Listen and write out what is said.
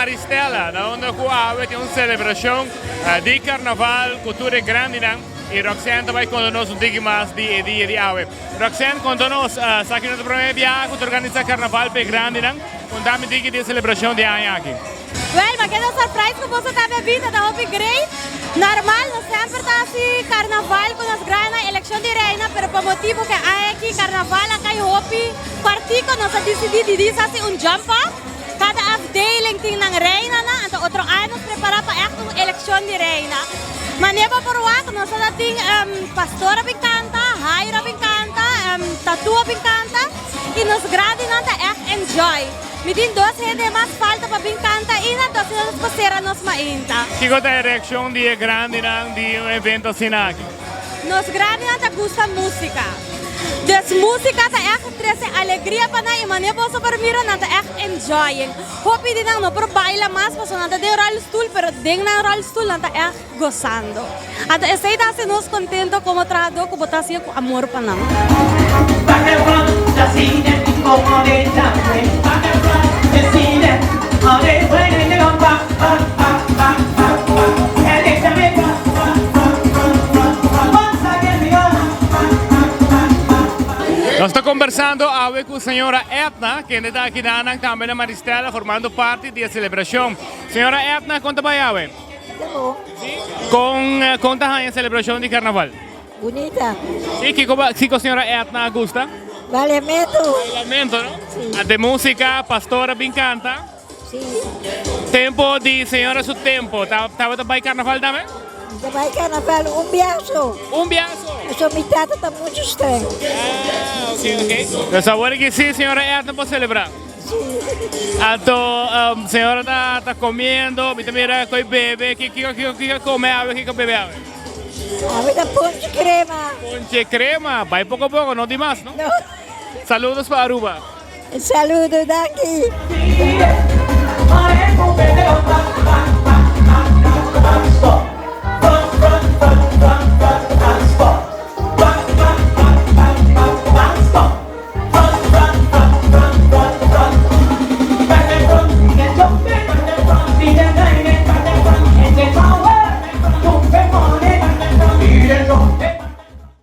Maristella, na unda ku awe tin un selebrashon di karnaval ku tur e grandinan i Roxanne ta bai konta nos un tiki mas di e dia di awe. Roxanne, konta nos, esaki no ta promé biaha ku ta organisá karnaval pa e grandinan, konta mi un tiki di e selebrashon di e aña aki. Wel, ma keda surprise ku boso ta bebida, ta hopi great. Normal nos semper ta hasi karnaval ku nos grannan, elekshon di reina, pero pa motibu ku e aña aki karnaval a kai hopi kòrtiku nos a disidí di dis hasi un jump up. Kada afdeling tin nan reinanan, anto otro aña nos prepará pa ègt un elekshon di reina. Manera bo por wak nos a tin pastor a bin kanta, Jairo a bin kanta, Tatu a bin kanta i nos grandinan ta ègt enjoy. Mi tin dos hende mas falta pa bin canta ainda, anto asina nos por cera nos mainta. Kico ta e reaccion di e grandinan di un evento asina aki? Nos grandinan ta gusta musica. Dus musica ta echt trece alegria pa nan y manera boso por mira nan ta echt enjoying. Hopi di nan no por baila mas pasobra nan ta den rolstoel pero den nan rolstoel nan ta echt gozando. Anto esey ta haci nos contento como trahador cu bo ta haciendo cu amor pa nan. Nos ta conversando awe cu señora Edna, kende ta aki nan tambe na Maristella formando parti di e celebracion. Señora Edna, con ta bay awe? Kon kon ta haña selebrashon di karnaval? Bunita. Si, kiko ba kiko señora Edna a gusta? Bailamentu. Bailamentu, no? Si. De músika, pastor a bin kanta. Si. Tempo di señora su tempo, tabata bai karnaval tambe? Mi ta bai karnaval un biaso. Un biaso? Pasobra mi tata ta muchu streng. Ah, ok, ok. Dus awor aki si señora Edna por selebrá. Anto señora ta ta comiendo, mi ta mira koe bebe, ki kiko kiko kiko come awe, kiko bebe awe? Awe ta ponche crema. Ponche crema, bai poco poco, no di mas no? No. Saludos pa Aruba. Saludo, danki.